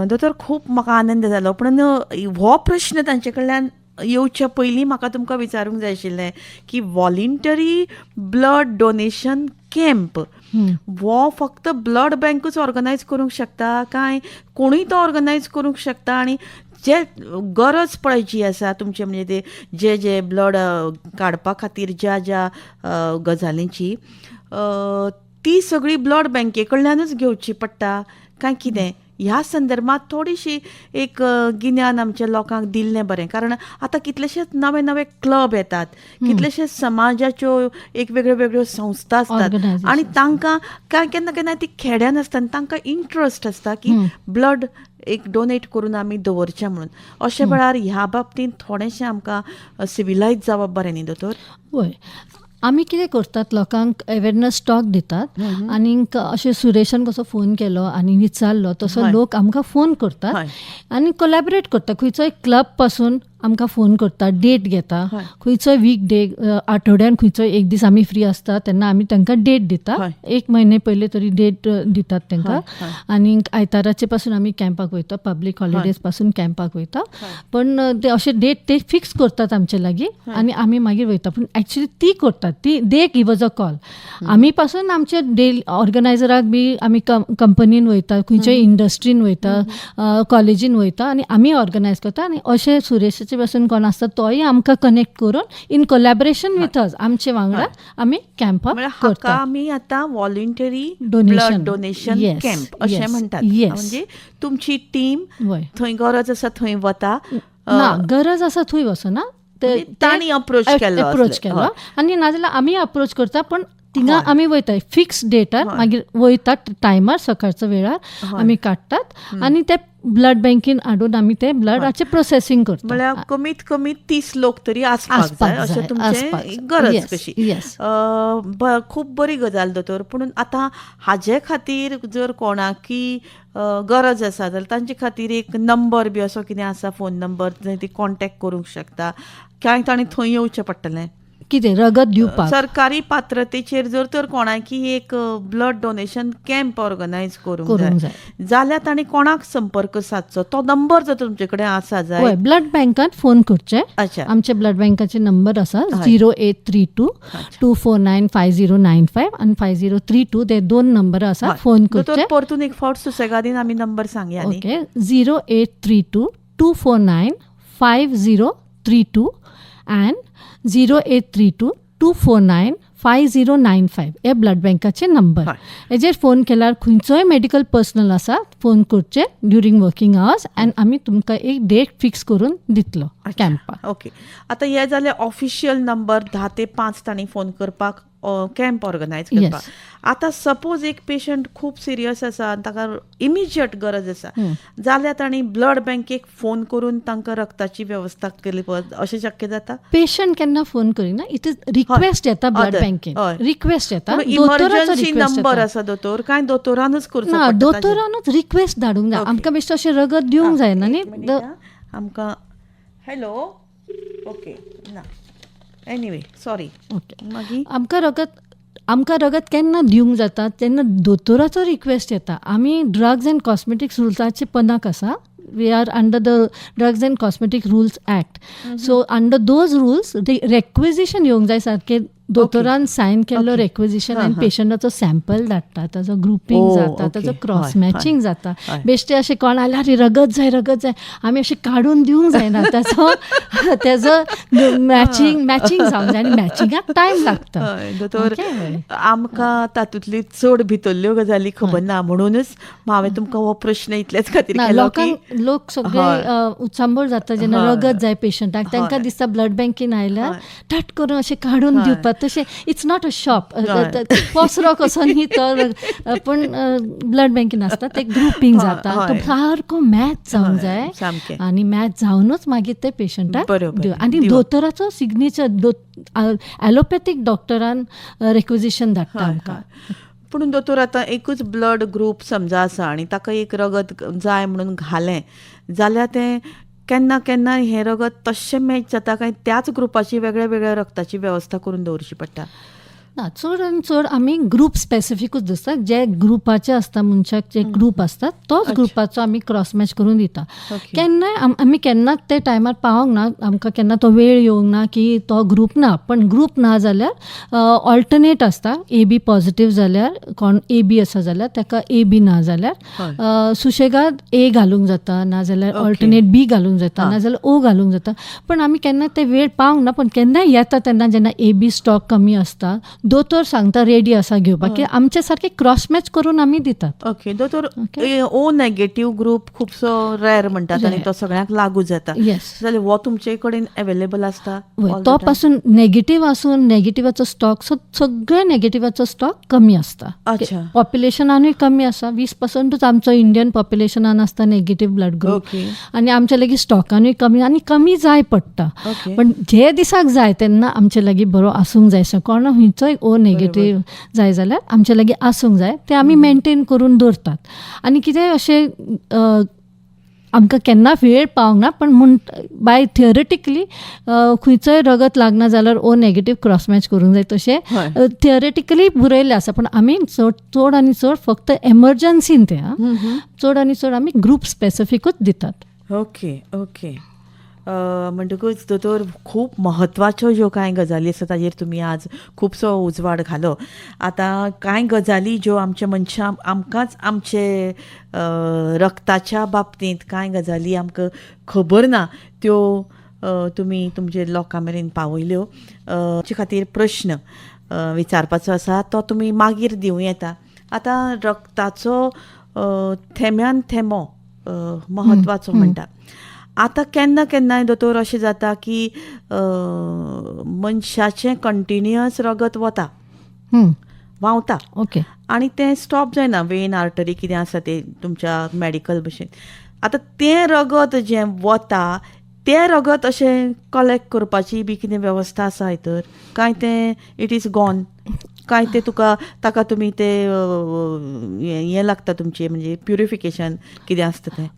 दोतोर, खूब म्हाका आनंद जालो. पूण हो प्रश्न तांचे कडल्यान येवचे पयलीं म्हाका तुमकां विचारूंक जाय आशिल्लें की वॉलंटरी ब्लड डोनेशन कॅम्प हो फक्त ब्लड बँकूच ऑर्गनायज करूंक शकता काय कोणूय तो ऑर्गनायज करूंक शकता? आनी जे गरज पळय जी आसा तुमचे, म्हणजे ते जे जे ब्लड काडपा खातीर ज्या ज्या गजालींची ती सगळी ब्लड बँके कडल्यानूच घेवची पडटा काय कितें? ह्या संदर्भात थोडीशी एक गिन्यान आमच्या लोकांक दिल्लें बरें, कारण आतां कितलेशेच नवे नवे क्लब येतात, कितलेशेच समाजाच्यो एक वेगळ्यो वेगळ्यो संस्था आसतात आनी तांकां काय केन्ना केन्ना ती खेड्यान आसता आनी तांकां इंट्रस्ट आसता की ब्लड एक डोनेट करून आमी दवरचें म्हणून. अशे वेळार ह्या बाबतींत थोडेशें आमकां सिविलायज जावप बरें न्ही दोतोर? वय, आमी कितें करतात, लोकांक अवेरनस टॉक दितात आनीक अशें सुरेशान कसो फोन केलो आनी विचारलो तसो लोक आमकां फोन करतात आनी कोलॅबरेट करता. खंयचोय क्लब पासून आमकां फोन करता, डेट घेता, खंयचोय वीक डे, आठवड्यान खंयचोय एक दीस आमी फ्री आसता तेन्ना आमी तांकां डेट दिता. एक म्हयने पयले तरी डेट दितात तांकां. आनीक आयताराचे पासून आमी कॅम्पाक वयता, पब्लीक हॉलिडेज पासून कॅम्पाक वयता. पण ते अशे डेट ते फिक्स करतात आमचे लागीं आनी आमी मागीर वयता. पूण एक्चुली ती करतात, ती they give us a call. आमी पासून आमचे डे ऑर्गनायजराक बी आमी कंपनीन वयता, खंयच्याय इंडस्ट्रीन वयता, कॉलेजीन वयता आनी आमी ऑर्गनायज करता. आनी अशें सुरेशाचे पासून कोण आसता तोय आमकां कनेक्ट करून इन कोलॅबरेशन विथ अस आमचे वांगडा आमी कॅम्पाक करता. आमी आतां वॉलंटरी ब्लड डोनेशन कॅम्प अशें म्हणटात, म्हणजे तुमची टीम थंय गरज आसा थंय वता? ना, गरज आसा थंय वचना, तांणी अप्रोच केलो, अप्रोच केलो आनी नाजाल्यार आमी अप्रोच करता. पण थिंगा आमी वयता फिक्स डेटार, मागीर वयता टायमार, सकाळच्या वेळार आमी काडटात आनी ते ब्लड बँकेन हाडून आमी ते ब्लडाचें प्रोसेसींग करता. म्हळ्यार कमीत कमी 30 लोक तरी आसपाक जाय अशें तुमचें गरज कशी. खूब बरी गजाल दोतोर. पूण आतां हाजे खातीर जर कोणाकी गरज आसा जाल्यार तांचे खातीर एक नंबर बी असो कितें आसा, फोन नंबर जंय ती कॉन्टेक्ट करूंक शकता काय तांणी थंय येवचें पडटलें? कितें रगत दिवपाक सरकारी पात्रतेचेर जर तर कोणाकी एक ब्लड डोनेशन कॅम्प ऑर्गनायज करूंक जाय जाल्यार तांणी कोणाक संपर्क सादचो? तो नंबर जर तुमचे कडेन आसा जाय. ब्लड बँकान फोन करचे. आमचे ब्लड बँकाचे नंबर आसा 0832 249 5095 आनी 5032, ते दोन नंबर आसा, फोन करचे. परतून एक फावट सुसेगादीन आमी नंबर सांगया. ओके, 0832 249 5032 and 0832 249 5095 हे ब्लड बँकाचे नंबर. हेजेर फोन केल्यार खंयचोय मेडिकल पर्सनल आसा फोन करचे ड्युरींग वर्किंग आवर्स आनी आमी तुमकां एक डेट फिक्स करून दितलो कॅम्पाक. ओके, आतां हे जाले ऑफिशियल नंबर 10 ते 5 तांणी फोन करपाक कॅम्प ऑर्गनायज करपाक. आतां सपोज एक पेशंट खूब सिरियस आसा आनी ताका इमिजिएट गरज आसा जाल्यार तांणी ब्लड बँकेक फोन करून तांकां रक्ताची वेवस्था केली अशें शक्य जाता? पेशंट केन्ना फोन करिना, it is request येता ब्लड बँकेन, रिक्वेस्ट येता. इमर्जन्सी नंबर आसा दोतोर, कांय दोतोरानूच करचो? ना, दोतोरानूच रिक्वेस्ट धाडूंक जाय. आमकां बेश्टें अशें रगत दिवंक जायना न्ही आमकां. हॅलो, ओके, ना, एनिवे सॉरी. ओके, मागीर आमकां रगत केन्ना दिवंक जाता तेन्ना दोतोराचो रिक्वेस्ट येता. आमी ड्रग्स अँड कॉस्मेटिक्स रुल्साचे पनाक आसा. We are under the Drugs and Cosmetic Rules Act, so under those rules requisition येवंक जाय, सारकें दोतोरान सायन केल्लो रेक्विजिशन आनी पेशंटाचो सॅम्पल धाडटा, ताजो ग्रुपींग जाता, ताजो क्रॉस मॅचिंग जाता. बेश्टे अशें कोण आयल्यार अरे रगत जाय, रगत जाय, आमी अशें काडून दिवंक जायना. ताजो मॅचिंग जावंक जाय आनी मॅचिंगाक टायम लागता. दोतोर, आमकां तातूंतली चड भितरल्यो गजाली खबर ना, म्हणूनच हांवें तुमकां हो प्रश्न इतलेच खातीर केलो. लोकांक, लोक सगळे उचांबळ जाता जेन्ना रगत जाय पेशंटाक. तांकां दिसता ब्लड बँकेन आयल्यार टट करून अशें काडून दिवपाक. तशें it's not a shop, पसरो कसो न्ही तो. पूण ब्लड बँकेन आसता ते ग्रुपींग जाता, तो सारको मॅच जावंक जाय आनी मॅच जावनूच मागीर ते पेशंटाक. आनी दोतोराचो सिग्नेचर, एलोपॅथीक डॉक्टरान रेक्विजिशन धाडटा आमकां. पूण दोतोर, आतां एकूच ब्लड ग्रूप समजा आसा आनी ताका एक रगत जाय म्हणून घालें जाल्यार तें केन्ना केन्ना हें रगत तशें मॅच जाता काय त्याच ग्रुपाची वेगळ्या वेगळ्या रक्ताची वेवस्था करून दवरची पडटा? ना, चड आनी चड आमी ग्रूप स्पेसिफिकूच दवरता. जे ग्रुपाचे आसता, मनशाक जे ग्रूप आसता तोच ग्रुपाचो आमी क्रॉस मॅच करून दिता. केन्नाय आमी केन्नाच ते टायमार पावोंक ना, आमकां केन्ना तो वेळ येवंक ना की तो ग्रूप ना. पण ग्रूप ना जाल्यार ऑल्टरनेट आसता. ए बी पॉझिटीव जाल्यार, कोण ए बी आसा जाल्यार ताका ए बी ना जाल्यार सुशेगाद ए घालूंक जाता, नाजाल्यार ऑल्टरनेट बी घालूंक जाता, नाजाल्यार ओ घालूंक जाता. पण आमी केन्ना ते वेळ पावंक ना, पण केन्नाय येता तेन्ना जेन्ना ए बी स्टॉक कमी आसता, दोतोर सांगता रेडी आसा घेवपाक की आमचे सारके क्रॉस मॅच करून आमी दितात. ओके दोतोर, ओ नेगेटीव ग्रूप खुबसो रेर म्हणटात आनी तो सगळ्यांक लागू जाता. जाल्यार हो तुमचे कडेन अवेलेबल आसता? तो पासून नेगेटीव आसून नेगेटिवाचो स्टॉक, सगळे नेगेटिवाचो स्टॉक कमी आसता. पॉप्युलेशनानूय कमी आसा. 20%ूच आमचो इंडियन पॉप्युलेशनान आसता नेगेटीव ब्लड ग्रूप आनी आमचे लागीं स्टॉकानूय कमी आनी कमी जाय पडटा. पण जे दिसाक जाय तेन्ना आमचे लागीं बरो आसूंक जाय. कोण खंयचोय ओ नेगेटीव जाय जाल्यार आमचे लागीं आसूंक जाय. ते आमी मेनटेन करून दवरतात. आनी कितेंय अशें आमकां केन्ना वेळ पावंक ना, पण म्हूण बाय थियोरेटिकली खंयचोय रगत लागना जाल्यार ओ नेगेटीव क्रॉस मॅच करूंक जाय, तशें थियोरेटिकली बरयल्लें आसा. पण आमी चड चड आनी चड फक्त एमर्जन्सीन ते चड आनी चड आमी ग्रूप स्पेसिफिकूच दितात. ओके ओके म्हणटकूच दोतोर, खूब म्हत्वाच्यो ज्यो कांय गजाली आसा ताजेर तुमी आज खुबसो उजवाड घालो. आतां कांय गजाली ज्यो आमच्या मनशां आमकांच आमचे रक्ताच्या बाबतींत कांय गजाली आमकां खबर ना, त्यो तुमी तुमचे लोकां मेरेन पावयल्यो. ताचे खातीर प्रश्न विचारपाचो आसा तो तुमी मागीर दिवं येता. आतां रक्ताचो थेंब्यान थेंबो म्हत्वाचो म्हणटा. आतां केन्ना केन्नाय दोतोर अशें जाता की मनशाचें कंटिन्युअस रगत वता, व्हांवता आनी तें स्टॉप जायना, वेन आर्टरी कितें आसा ते तुमच्या मॅडिकल भशेन. आतां तें रगत जें वता तें रगत अशें कलेक्ट करपाची बी कितें वेवस्था आसा भितर, काय तें it is gone, काय तें तुका ताका तुमी तें हें लागता तुमचें, म्हणजे प्युरिफिकेशन कितें आसता तें?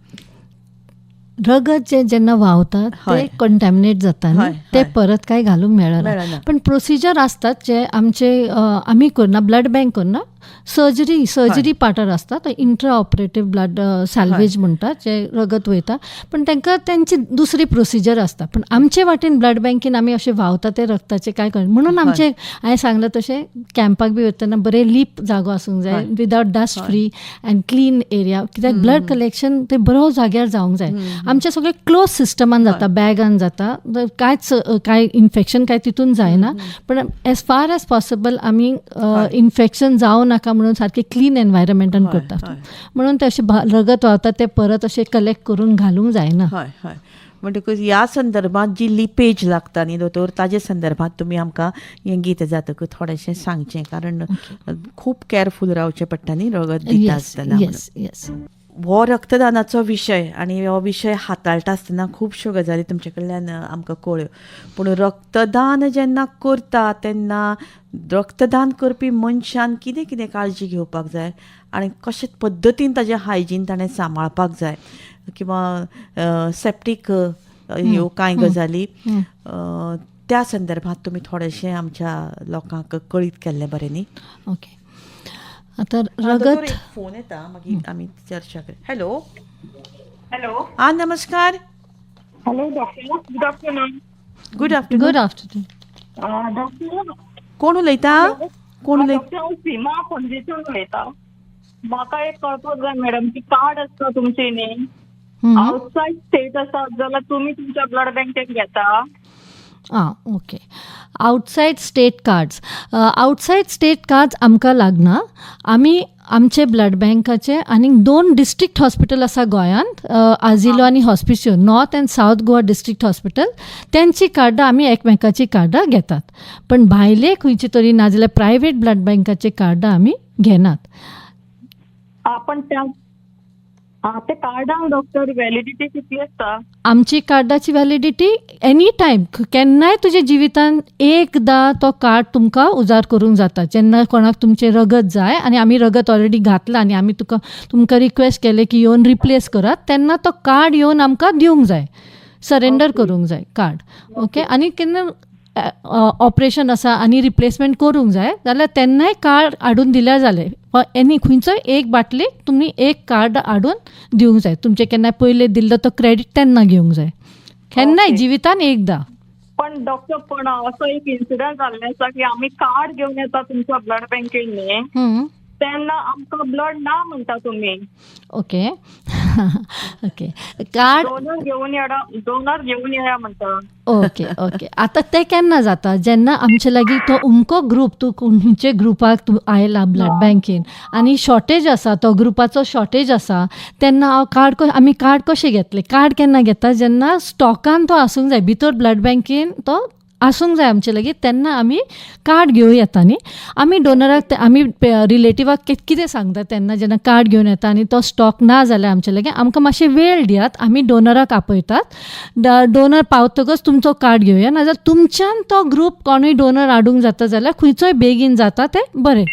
रगत जें जेन्ना व्हांवता तें कंटेमिनेट जाता न्ही, तें परत कांय घालूंक मेळना. पण प्रोसिजर आसतात जे आमचे आमी करना, ब्लड बँक करना. सर्जरी पार्टार आसता तो इंट्रा ऑपरेटीव ब्लड सॅल्वेज म्हणटा, जे रगत वयता, पण तांकां तेंची दुसरी प्रोसिजर आसता. पण आमचे वाटेन ब्लड बँकेन आमी अशें व्हांवता ते रक्ताचें कांय करना. म्हणून आमचे हांवें सांगलां तशें कॅम्पाक बी वतना बरें लीप जागो आसूंक जाय, without dust free and clean area, कित्याक ब्लड कलेक्शन ते बरो जाग्यार जावंक जाय. आमचें सगळें क्लोज सिस्टमान जाता, बॅगान जाता, कांयच कांय इन्फेक्शन कांय तितून जायना. पण एज फार एज पॉसिबल आमी इन्फेक्शन जावं नाका म्हणून सारकें क्लीन एनवायरमेंटान करता. म्हणून ते अशें रगत व्हांवता ते परत अशें कलेक्ट करून घालूंक जायना. हय हय म्हणटकूच ह्या संदर्भात जी लिपेज लागता न्ही दोतोर, ताजे संदर्भात तुमी आमकां हें गीत जातकच थोडेशें सांगचें, कारण खूब कॅरफूल रावचें पडटा न्ही रगत दिता आसतना. येस येस हो रक्तदानाचो विशय आनी हो विशय हाताळटा आसतना खुबश्यो गजाली तुमचे कडल्यान आमकां कळ्ळ्यो. पूण रक्तदान जेन्ना करता तेन्ना रक्तदान करपी मनशान कितें कितें काळजी घेवपाक जाय आनी कशे पद्दतीन ताजें हायजीन ताणें सांबाळपाक जाय, किंवां सेप्टीक ह्यो कांय गजाली त्या संदर्भात तुमी थोडेशें आमच्या लोकांक कळीत केल्लें बरें न्ही. ओके, आतां रगत फोन येता, मागीर आमी चर्चा कर. हॅलो. हॅलो. हा, नमस्कार. Hello doctor, good afternoon. Good afternoon. Good afternoon. Doctor, कोण उलयता? कोण उलयता? डॉक्टर, हांव सीमा पणजेच्यान उलयता. म्हाका एक कळपाक जाय मॅडम, की कार्ड आसता तुमचें न्ही, आवटसायड स्टेट आसा जाल्यार तुमी तुमच्या ब्लड बँकेन घेता? आं, okay. Outside state cards, outside state cards आमकां लागना. आमी आमचे ब्लड बँकाचे आनीक 2 डिस्ट्रिक्ट हॉस्पिटल आसा गोंयांत, आजिलो आनी Hospicio, north and south Goa district hospital, तेंची कार्डां आमी एकमेकाची कार्डां घेतात. पण भायले खंयचे तरी नाजाल्यार प्रायवेट ब्लड बँकाचे कार्डां आमी घेनात. पण त्या ते कार्डांक डॉक्टर व्हॅलिडिटी कितली आसता? आमची कार्डाची व्हॅलिडिटी एनी टायम, केन्नाय तुज्या जिवितान एकदां तो कार्ड तुमकां उजार करूंक जाता. जेन्ना कोणाक तुमचें रगत जाय आनी आमी रगत ऑलरेडी घातलां आनी आमी तुमकां रिक्वेस्ट केलें की येवन रिप्लेस करात, तेन्ना तो कार्ड येवन आमकां दिवंक जाय, सरेंडर करूंक जाय कार्ड. ओके, आनी केन्ना ऑपरेशन आसा आनी रिप्लेसमेंट करूंक जाय जाल्यार तेन्नाय कार्ड हाडून दिल्यार जालें. एनी खंयचोय एक बाटली तुमी एक कार्ड हाडून दिवंक जाय. तुमचें केन्नाय पयलें दिल्लो तो क्रेडीट तेन्ना घेवंक जाय, केन्नाय जिवितान एकदां. पण डॉक्टर, पण असो एक इन्सिडंट जाल्लो आसा की आमी कार्ड घेवन येता तुमच्या ब्लड बँकेन न्ही, तेन्ना आमकां ब्लड ना म्हणटा तुमी. ओके ओके, कार्ड डोनर घेवन येया, डोनर घेवन येया म्हणटा. ओके ओके, आतां तें केन्ना जाता, जेन्ना आमचे लागीं तो अमको ग्रूप, तूं खंयचे ग्रुपाक तूं आयला ब्लड बँकेन आनी शॉर्टेज आसा, तो ग्रुपाचो शॉर्टेज आसा, तेन्ना हांव कार्ड, आमी कार्ड कशें घेतलें? कार्ड केन्ना घेता, जेन्ना स्टॉकान तो आसूंक जाय, भितर ब्लड बँकेन तो आसूंक जाय आमचे लागीं, तेन्ना आमी कार्ड घेवं येता न्ही. आमी डोनराक, आमी रिलेटिवाक कितें सांगता तेन्ना, जेन्ना कार्ड घेवन येता आनी तो स्टॉक ना जाल्यार आमचे लागीं, आमकां मातशें वेळ दियात, आमी डोनराक आपयतात, डोनर पावतकच तुमचो कार्ड घेवया, नाजाल्यार तुमच्यान तो ग्रूप कोणूय डोनर हाडूंक जाता जाल्यार खंयचोय बेगीन जाता तें बरें,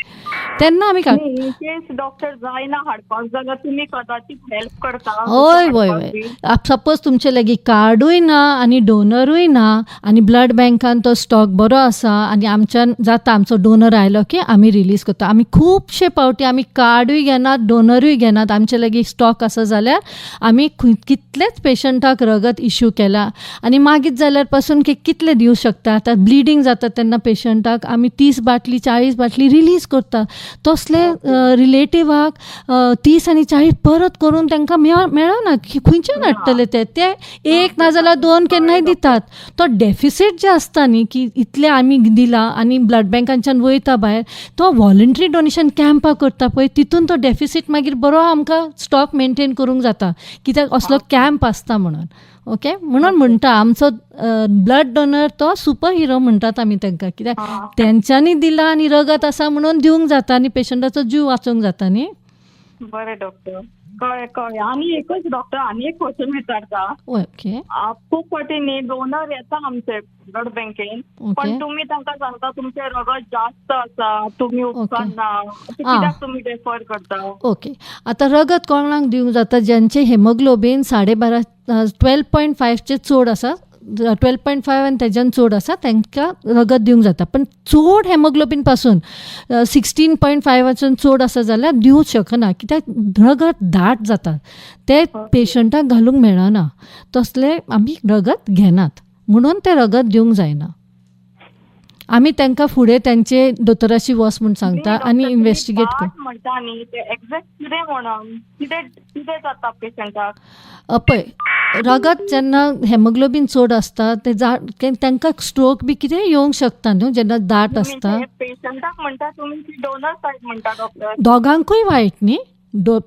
तेन्ना आमी in case doctor जायना हाडपाक जाल्यार तुमी कदाचित हेल्प करता. हय हय हय, सपोज तुमचे लागीं कार्डूय ना आनी डोनरूय ना आनी ब्लड बँकान तो स्टॉक बरो आसा आनी आमच्यान जाता, आमचो डोनर आयलो की आमी रिलीज करता. आमी खुबशे पावटी आमी कार्डूय घेनात, डोनरूय घेनात, आमचे लागीं स्टॉक आसा जाल्यार आमी कितलेच पेशंटाक रगत इश्यू केला आनी मागीर जाल्यार पासून कितले दिवं शकता. आतां ब्लिडींग जाता तेन्ना पेशंटाक आमी 30 बाटली 40 बाटली रिलीज करता, तसले रिलेटिवाक 30 आनी 40 परत करून तांकां मेळना, खंयच्यान हाडटले ते, ते एक नाजाल्यार 2 केन्नाय दितात. तो डेफिसीट जे आसता न्ही की इतले आमी दिला आनी ब्लड बँकांच्यान वयता भायर, तो व्हॉलंटरी डोनेशन कॅम्पाक करता पळय, तितून तो डेफिसीट मागीर बरो आमकां स्टॉक मेनटेन करूंक जाता, कित्याक असलो कॅम्प आसता म्हणून. ओके, म्हणून म्हणटा आमचो ब्लड डोनर तो सुपर हिरो म्हणटात आमी तांकां, कित्याक तेंच्यांनी दिला आनी रगत आसा म्हणून दिवंक जाता आनी पेशंटाचो जीव वाचोवंक जाता न्ही. बरें डॉक्टर, कळ्ळें कळ्ळें. आनी एकच डॉक्टर, आनी एक क्वेश्चन विचारता. ओके. खूब फावटी न्ही डोनर येता आमचे ब्लड बँकेन, पण तुमी तांकां सांगता तुमचें रगत जास्त आसा, तुमी उपकारना, कित्याक तुमी रेफर करता? ओके, आतां रगत कोणाक दिवंक जाता, ज्यांचे हेमोग्लोबीन 12.5 12.5 चड आसा, 12.5 आनी तेज्यान चड आसा तांकां रगत दिवंक जाता. पण चड हेमोग्लोबीन पासून 16.5 चड आसा जाल्यार दिवंक शकना, कित्याक रगत दाट जाता, ते पेशंटाक घालूंक मेळना, तसले आमी रगत घेनात, म्हणून ते रगत दिवंक जायना. आमी तांकां फुडें तेंचे दोतोराशी वच म्हूण सांगता आनी इन्वेस्टिगेट कर म्हणटा न्ही, ते एक्झॅक्ट कितें म्हणून कितें कितें जाता पेशंटाक? पळय, रगत जेन्ना हेमोग्लोबीन चड आसता ते तांकां स्ट्रोक बी कितें येवंक शकता न्हू, जेन्ना दाट आसता. पेशंटाक म्हणटा तुमी की डोनर सायड म्हणटा डॉक्टर? दोगांकूय वायट न्ही,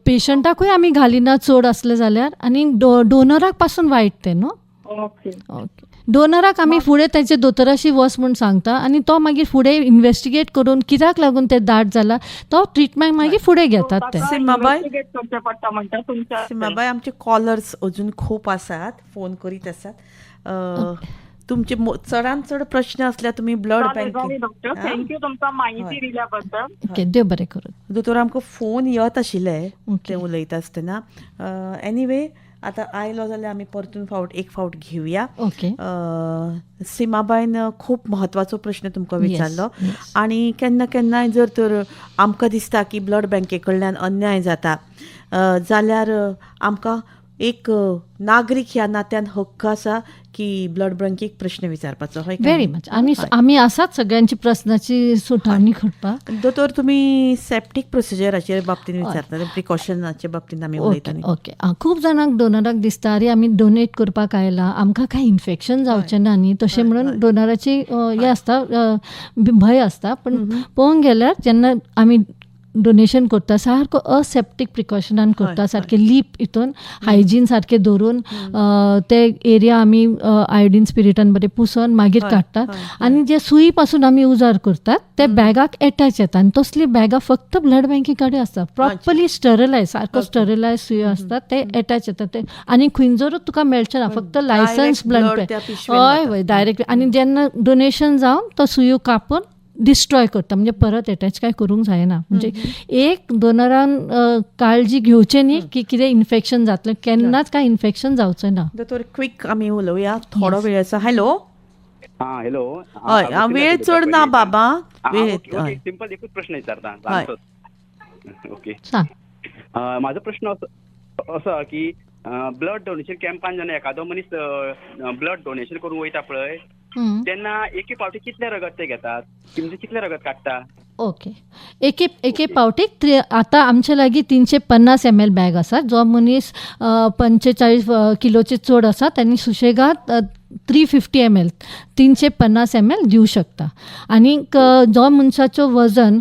पेशंटाकूय आमी घालिना चड आसलें जाल्यार आनी डोनराक पासून वायट तें न्हू. ओके. ओके, डोनराक आमी फुडें तेजे दोतोराशी वच म्हूण सांगता आनी तो मागीर फुडें इन्वेस्टिगेट करून कित्याक लागून ते दाट जाला तो ट्रिटमेंट मागीर फुडें घेतात ते. सीमाबाय? इन्व्हेस्टिगेट करचें पडटा म्हणटा तुमच्या. सीमाबाय, आमचे कॉलर्स अजून खूब आसात, फोन करीत आसात. तुमचे चडान चड प्रश्न असल्यार तुमी ब्लड चालेल बँक. डॉक्टर, thank you तुमकां माहिती दिल्या बद्दल. ओके, देव बरें करूं. दोतोर, आमकां फोन येत आशिल्ले ओके. ते उलयता आसतना. एनिवे, आतां आयलो जाल्यार आमी परतून फावट एक फावट घेवया. ओके. सीमाबायन खूब म्हत्वाचो प्रश्न तुमकां विचारलो. आनी केन्ना केन्नाय जर तर आमकां दिसता की ब्लड बँके कडल्यान अन्याय जाता जाल्यार आमकां एक नागरीक ह्या नात्यान हक्क आसा की ब्लड बँकेक प्रश्न विचारपाचो, हय काय व्हेरी न्ही? मच. आमी आमी आसात सगळ्यांची प्रस्नाची सुटावणी करपाक. दोतोर, तुमी सेप्टीक प्रोसिजराचे बाबतीन विचारता, प्रिकॉशनाचे बाबतीन आमी उलयता न्ही. ओके, खूब जाणांक डोनराक दिसता, अरे आमी डोनेट करपाक आयला, आमकां कांय इन्फेक्शन जावचें ना न्ही, तशें म्हणून डोनराची हें आसता, भंय आसता. पण पळोवंक गेल्यार जेन्ना आमी डोनेशन करता सारको असेप्टीक प्रिकॉशनान करता, सारकें लीप हितून हायजीन सारकें दवरून ते एरिया आमी आयोडीन स्पिरिटान बरें पुसून मागीर काडटात आनी जे सुई पासून आमी उजार करतात ते बॅगाक एटॅच येता आनी तसली बॅगां फक्त ब्लड बँकी कडेन आसता, प्रॉपरली स्टरलायज, सारको स्टरलायज सुयो आसतात, ते एटॅच येतात ते आनी खंयसरूच तुका मेळचें ना, फक्त लायसन्स ब्लड blood त्या पिशवेन हय. वता. हय, डायरेक्ट. आनी जेन्ना डोनेशन जावन तो सुयो कापून डिस्ट्रॉय करता, म्हणजे परत एटॅच काय करूंक जायना. म्हणजे एक डोनरान काळजी घेवचें न्ही की कितें इन्फेक्शन जातलें, केन्नाच कांय इन्फेक्शन जावचें ना. दोतोर, क्विक आमी उलोवया, थोडो वेळ आसा. हॅलो. हा, हॅलो. हय, वेळ चड ना बाबा, वेळ. ओके, सिंपल एकूच प्रश्न विचारता ल्हानसोच. ओके. सांग. म्हाजो प्रश्न असो असो आहा की ब्लड डोनेशन कॅम्पान जेन्ना एखादो मनीस ब्लड डोनेशन करूंक वयता पळय, तेन्ना एके फावटी कितले रगत ते घेतात, म्हणजे कितले रगत काडटा? ओके, एके एके पावटीक आतां आमचे लागीं 350 एम एल बॅग आसा. जो मनीस 45 किलोचे चड आसा त्यांनी सुशेगाद 350 एम एल, 350 एम एल दिवं शकता. आनीक जो मनशाचो वजन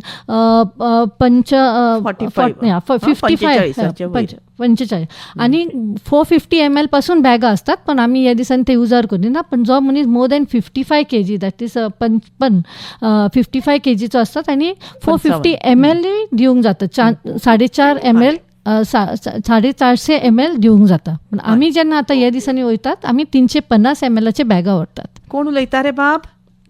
पंच 45. 55, 45 वयर. 45 आनी 450 एम एल पासून बॅगां आसतात, पण आमी ह्या दिसांनी ते उजार करिना. पण जो मनीस more than 55 kg, that is पंचपन 55 केजीचो आसता, तांणी 450 एम एल दिवंक जाता, चार 4.5 एम एल, 450 एम एल दिवंक जाता. पण आमी जेन्ना आतां ह्या दिसांनी वयतात, आमी 350 एम एलाचे बॅगां व्हरतात. कोण उलयता रे बाब?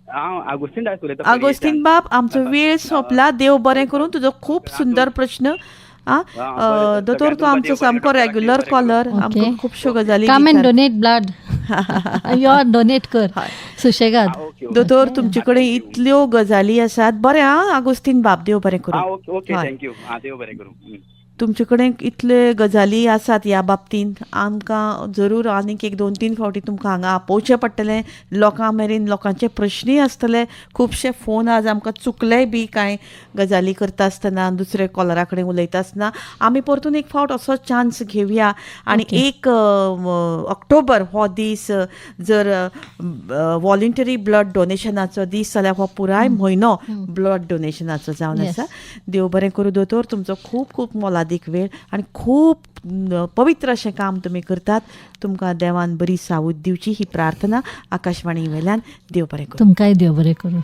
हांव आगोस्तीन दास उलयतां. आगोस्तीन बाब, आमचो वेळ सोंपला. देव बरें करूं. तुजो खूब सुंदर प्रश्न. आ दोतोर, तो आमचो सामको रेग्युलर कॉलर, आमकां खुबश्यो गजाली. Come and donate blood, यो डोनेट कर सुशेगाद. दोतोर, तुमचे कडेन इतल्यो गजाली आसात. बरें आं आगोस्तीन बाब, देव बरें करूं. ओके, thank you, देव बरें करूं. तुमचे कडेन इतले गजाली आसात ह्या बाबतींत, आमकां जरूर आनीक एक दोन तीन फावटी तुमकां हांगा आपोवचें पडटलें. लोकां मेरेन लोकांचे प्रश्नूय आसतले. खुबशे फोन आज आमकां चुकलेय बी कांय गजाली करता आसतना, दुसरे कॉलरा कडेन उलयता आसतना. आमी परतून एक फावट असो चान्स घेवया आनी 1 ऑक्टोबर हो दीस जर वॉलंटरी ब्लड डोनेशनाचो दीस जाल्यार हो पुराय म्हयनो ब्लड डोनेशनाचो जावन आसा. देव बरें करूं दोतोर, तुमचो खूब खूब मोलादीक वेळ आनी खूब पवित्र अशें काम तुमी करतात. तुमकां देवान बरी सावूद दिवची ही प्रार्थना आकाशवाणी वेल्यान. देव बरें करूं. तुमकांय देव बरें करूं.